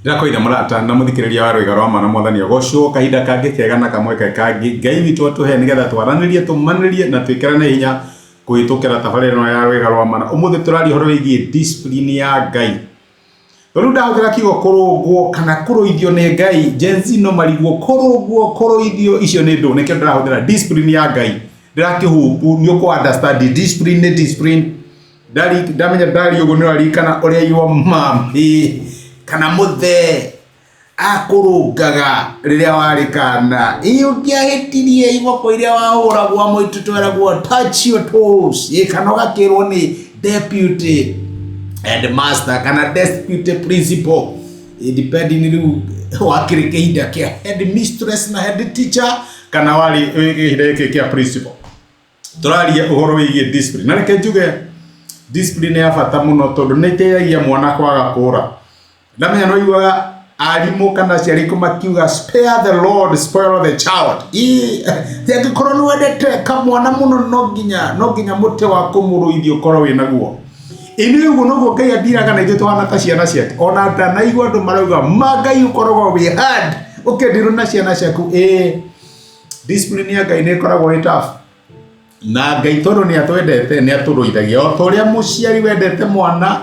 Ndĩrakwĩra mũrata na mũthikĩrĩria wa rwĩga rwa ma na mwathani agocwo kahinda kangĩ kega na kamweke kangĩ Ngai witũ atũhe nĩgetha twaranĩrie tũmanĩrie na twĩkĩrane hinya kũhĩtũkĩra tabarĩra ĩno ya rwĩga rwa ma. Na ũmũthĩ tũraria ũhoro wĩgiĩ discipline ya Ngai. Rĩu ndahũthĩra kiugo kũrũngwo kana kũrũithio nĩ Ngai, Gen Z no marigwo kũrũngwo, kũrũithio icio nĩ ndũ, nĩkĩo ndĩrahũthĩra discipline ya Ngai. Ndĩrakĩhupu nĩ ũkũ understand discipline nĩ discipline. Ndamenya ndaria ũguo nĩ ũraririkana ũrĩa your mami kana mũthee akũrũngaga rĩrĩa warĩ kana. Ĩ ũngĩahĩtirie iboko iria wahũragwo mũitũ tweragwo touch your toes. Ĩ kana ũgakĩrwo nĩ deputy headmaster kana deputy principal. Ĩ depending rĩu wakĩrĩ kĩhinda kĩa headmistress na head teacher kana warĩ kĩhinda gĩkĩ kĩa principal. Tũraria ũhoro wĩgiĩ discipline. Na reke njuge discipline nĩ ya bata mũno tondũ nĩ ĩteithagia mwana kwaga kũra. Ndamenya nĩ waiguaga arimũ kana aciari aitũ makiuga spare the rod spoil the child. Ĩ atĩ angĩkorwo nĩ wendete kamwana mũno no nginya mũtĩ wa kũmũrũithia ũkorwo wĩ naguo. Ĩ nĩ ũguo noguo Ngai andiraga na ithuĩ tũhana ta ciana ciake. Ona ndanaigua andũ marauga ma Ngai ũkoragwo wĩ hard ũkĩndirwo na ciana ciaku. Ĩ discipline ya Ngai nĩ ĩkoragwo ĩ tough. Na Ngai tondũ nĩ atwendete nĩ atũrũithagia. O ta ũrĩa mũciari wendete mwana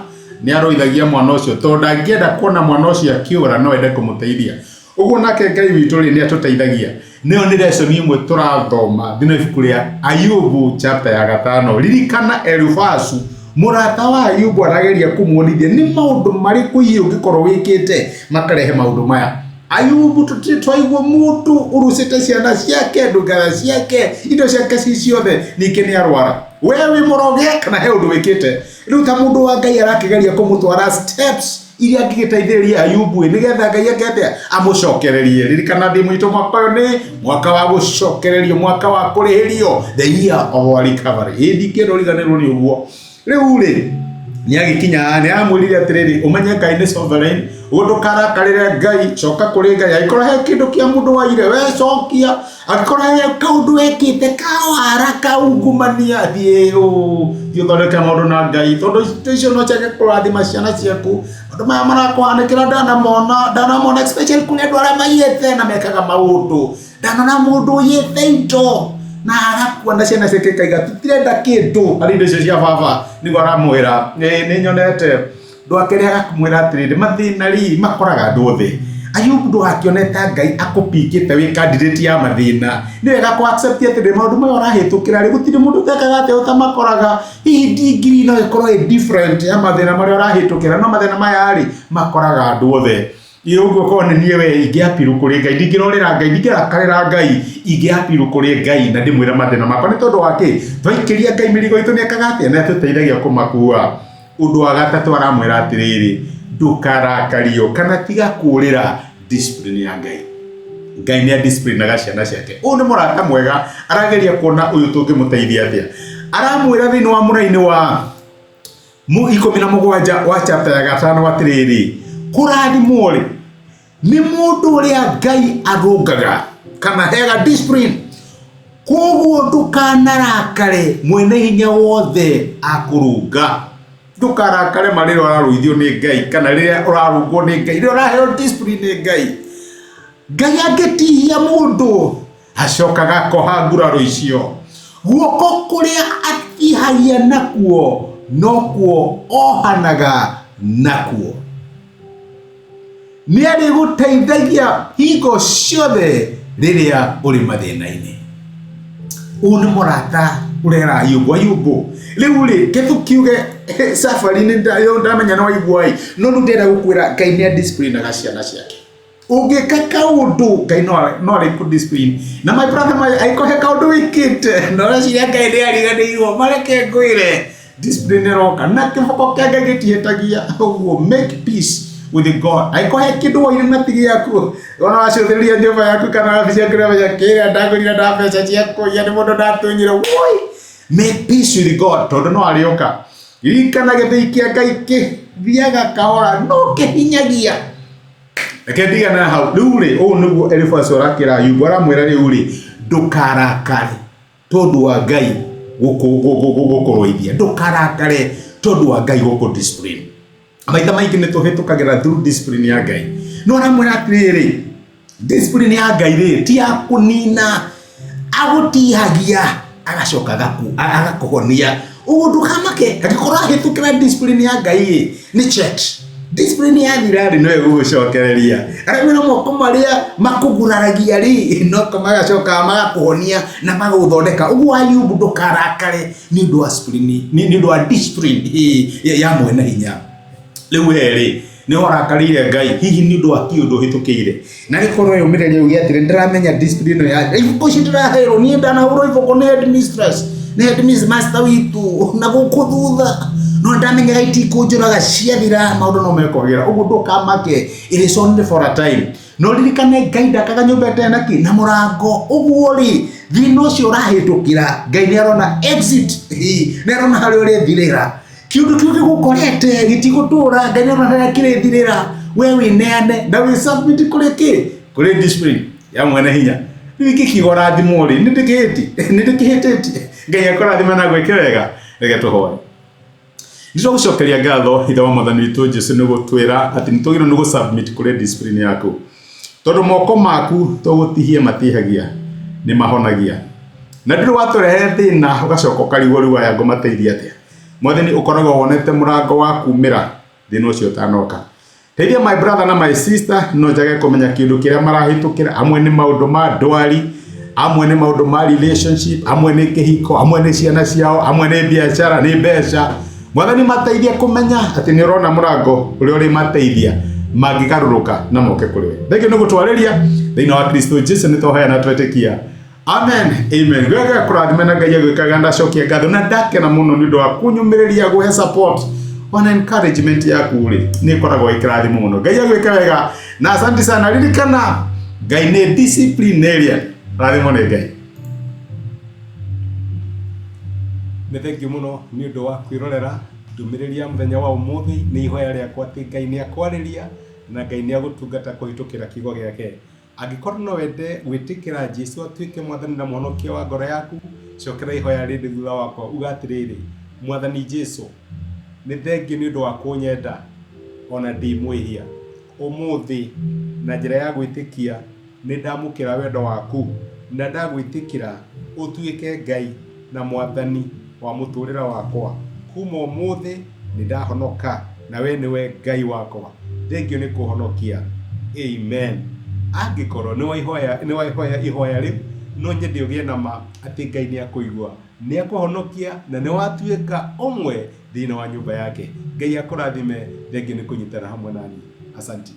nĩ arũithagia mwana ũcio tondũ ndangĩenda kuona mwana ũcio akĩũra no ende kũmũteithia. Ũguo nake Ngai witũ rĩ nĩ atũteithagia. Nĩyo nĩ lesson ĩmwe tũrathoma thĩinĩ wa ibuku rĩa Ayubu chapter ya gatano. Ririkana Elifazu mũrata wa Ayubu arageria kũmuonithia nĩ maũndũ marĩkũ hihi ũngĩkorwo wĩkĩte makarehe maũndũ maya. Ayubu tũtirĩ twaigua mũndũ ũrucĩte ciana ciake, ndungata ciake, indo ciake ci ciothe, ningĩ nĩ arwara. We wĩ mũroge kana he ũndũ wĩkĩte? Rĩu ta mũndũ wa Ngai arakĩgeria kũmũtwara steps iria angĩgĩteithĩrĩria Ayubu ĩ, nĩgetha Ngai eke atĩa? Amũcokererie. Ririkana theme itũ mwaka ũyũ nĩ mwaka wa gũcokererio, mwaka wa kũrĩhĩrio, the year of our recovery. Ĩ ndingĩenda ũriganĩrwo nĩ ũguo. Rĩu rĩ, nĩ agĩkinya nĩ amwĩrire atĩrĩrĩ, ũmenye Ngai nĩ sovereign, ũguo ndũkarakarĩre Ngai, coka kũrĩ Ngai. Angĩkorwo he kĩndũ kĩa mũndũ waire, we cokia. Angĩkorwo he kaũndũ wekĩte kawara kaungumania, thiĩ thiĩ ũthondeke maũndũ na Ngai, tondũ indo icio no ciage kũrathima ciana ciaku. Maũndũ maya marakũhanĩkĩra ndanamona, ndanamona especially kũrĩ andũ arĩa maiyĩte na mekaga maũndũ. Ndanona mũndũ ũiyĩte indo na agakua na ciana ciake ikaiga tũtirenda kĩndũ harĩ indo icio cia baba, nĩguo aramwĩra. Nĩ nyonete ũndũ wa kerĩ akamwĩra atĩrĩrĩ, mathĩna rĩ makoraga andũ othe. Ayubu ndũgakĩone ta Ngai akũpikĩte wĩ candidate ya mathĩna. Nĩ wega kũ accept atĩrĩrĩ maũndũ maya ũrahĩtũkĩra rĩ, gũtirĩ mũndũ ũtekaga atĩa ũtamakoraga. Hihi degree no ĩkorwo ĩ different ya mathĩna marĩa ũrahĩtũkĩra, no mathĩna maya rĩ makoraga andũ othe. Ĩ ũguo korwo nĩ niĩ we ingĩapiru kũrĩ Ngai, ndingĩrorĩra Ngai, ndingĩrakarĩra Ngai, ingĩapiru kũrĩ Ngai na ndĩmwĩre mathĩna makwa. Nĩ tondũ wa kĩ? Twaikĩria Ngai mĩrigo itũ nĩ ekaga atĩa? Nĩ atũteithagia kũmakua. Ũndũ wa gatatũ aramwĩra atĩrĩrĩ, ndũkarakario kana tiga kũrĩra discipline ya Ngai. Ngai nĩ adisciplinaga ciana ciake. Ũyũ nĩ mũrata mwega, arageria kuona ũyũ tũngĩmũteithia atĩa. Aramwĩra thĩinĩ wa mũraini wa 17 wa chapter ya gatano atĩrĩrĩ, kũrathimwo rĩ nĩ mũndũ ũrĩa Ngai arũngaga kana heaga discipline. Koguo ndũkanarakare mwene hinya wothe akũrũnga. Ndũkarakare ma rĩrĩa ũrarũithio nĩ Ngai kana rĩrĩa ũrarũngwo nĩ Ngai, rĩrĩa ũraheo discipline nĩ Ngai. Ngai angĩtihia mũndũ acokaga akoha nguraro icio. Guoko kũrĩa atihagia nakuo nokuo ohanaga nakuo. Nĩ arĩgũteithagia hingo ciothe rĩrĩa ũrĩ mathĩna-inĩ. Ũyũ nĩ mũrata ũrera Ayubu. Ayubu, rĩu rĩ, ke tũkiuge safari-inĩ ndamenya nĩ waigua ĩ, no rĩu ndĩrenda gũkwĩra Ngai nĩ adisciplinaga ciana ciake. Ũngĩka kaũndũ Ngai no arĩkũ discipline. Na my brother my angĩkorwo he kaũndũ wĩkĩte na ũreciria Ngai nĩ ariganĩirwo, mareke ngwĩre discipline ĩroka na kĩboko kĩa Ngai gĩtihĩtagia. Ũguo make peace with God. Angĩkorwo he kĩndũ woire na ti gĩaku, ona wacũthĩrĩria nyũmba yaku kana wabici yaku ũramenya kĩrĩa ndagũrire na mbeca cia kũiya nĩ mũndũ ndatunyire. Woi, make peace with God tondũ no arĩũka. Ririkana gĩthĩi kĩa Ngai kĩthiaga kahora no kĩhinyagia. Reke ndigane hau. Rĩu rĩ, ũũ nĩguo Elifazu arakĩra Ayubu, aramwĩra rĩu rĩ, ndũkarakare tondũ wa Ngai gũkũrũithia, ndũkarakare tondũ wa Ngai gũkũ discipline. Maita maingĩ nĩ tũhĩtũkagĩra through discipline ya Ngai. No aramwĩra atĩrĩrĩ, discipline ya Ngai rĩ ti ya kũnina, agũtihagia agacoka agakũhonia. Ũguo ndũkamake angĩkorwo ũrahĩtũkĩra discipline ya Ngai ĩ, nĩ check discipline yathira rĩ, no ĩgũgũcokereria. Aramwĩra moko marĩa makũguraragia rĩ, no magacoka magakũhonia na magagũthondeka. Ũguo Ayubu ndũkarakare nĩ ũndũ wa discipline, nĩ ũndũ wa discipline ya mwene hinya. Rĩu we rĩ, nĩ ũrakarĩire Ngai hihi nĩ ũndũ wa kĩũndũ ũhĩtũkĩire? Na rĩ korwo yũmĩrĩria uge atĩrĩ, ndĩramenya discipline ĩno ya iboko ici ndĩraheirwo niĩ ndanahũrwo iboko nĩ headmistress, nĩ headmaster witũ na gũkũ thutha, no ndamenyaga itikũnjũraga, ciathira maũndũ no mekwagĩra. Ũguo ndũkamake, it is only for a time. No ririkane Ngai ndakaga nyũmba ĩtarĩ na kĩ na mũrango. Ũguo rĩ, thĩna ũcio ũrahĩtũkĩra, Ngai nĩ arona exit, nĩ arona harĩa ũrĩthirĩra. Kĩũndũ kĩu gĩgũkorete gĩtigũtũra, Ngai nĩ arona harĩa kĩrĩthirĩra. We wĩneane na wĩ submit kũrĩ kĩ? Kũrĩ discipline ya mwene hinya. Rĩu ingĩkiuga ũrathimwo rĩ, nĩ ndĩkĩhĩtie? Nĩ ndĩkĩhĩtĩtie? Ngai akũrathime na agwĩke wega. Reke tũhoe. Nĩ twagũcokeria ngatho Ithe wa Mwathani witũ Jesu nĩ gũtwĩra atĩ nĩ twagĩrĩirwo nĩ gũ submit kũrĩ discipline yaku. Tondũ moko maku to gũtihia matihagia, nĩ mahonagia. Na ndũrĩ watũrehe thĩna ũgacoka ũkarigwo rĩu aya ngũmateithia atĩa. Mwathani ũkoragwo wonete mũrango wa kumĩra thĩna ũcio ũtanoka. Teithia my brother na my sister, no njage kũmenya kĩndũ kĩrĩa marahĩtũkĩra. Amwe nĩ maũndũ ma ndwari, amwe nĩ maũndũ ma relationship, amwe nĩ kĩhiko, amwe nĩ ciana ciao, amwe nĩ biacara, nĩ mbeca. Mwathani mateithie kũmenya atĩ nĩ ũrona mũrango ũrĩa ũrĩmateithia mangĩgarũrũka na moke kũrĩ we. Thengiũ nĩ gũtwarĩria thĩinĩ wa Kristo Jesu nĩ twahoya na twetĩkia. Amen. Amen. Gwega kũrathime na Ngai agwĩkaga ndacokia ngatho na ndakena mũno nĩ ũndũ wa kũnyũmĩrĩria gũhe support ona encouragement yaku rĩ nĩ ĩkoragwo ĩ kĩrathimo mũno. Ngai agwĩke wega na asante sana. Ririkana Ngai nĩ disciplinarian. Rathimo nĩ Ngai. Nĩ thengiũ mũno nĩ ũndũ wa kwĩrorera ndũmĩrĩri ya mũthenya wa ũmũthĩ. Nĩ ihoya rĩakwa atĩ Ngai nĩ akwarĩria na Ngai nĩ agũtungata kũhĩtũkĩra kiugo gĩake. Angĩkorwo no wende gwĩtĩkĩra Jesu atuĩke Mwathani na Mũhonokia wa ngoro yaku, cokera ihoya rĩrĩ thutha wakwa, uga atĩrĩrĩ, Mwathani Jesu, nĩ thengiũ nĩ ũndũ wa kũnyenda o na ndĩ mwĩhia. Ũmũthĩ, na njĩra ya gwĩtĩkia, nĩ ndamũkĩra wendo waku na ndagwĩtĩkĩra ũtuĩke Ngai na Mwathani wa mũtũrĩre wakwa. Kuma ũmũthĩ nĩ ndahonoka na we nĩwe Ngai wakwa. Thengiũ nĩ kũhonokia. Amen. Angĩkorwo nĩ waihoya nĩ waihoya ihoya rĩu, no nyende ũgĩe na ma atĩ Ngai nĩ akũigua, nĩ akũhonokia na nĩ watuĩka ũmwe thĩinĩ wa nyũmba yake. Ngai akũrathime. Thengiũ nĩ kũnyitana hamwe naniĩ. Asanti.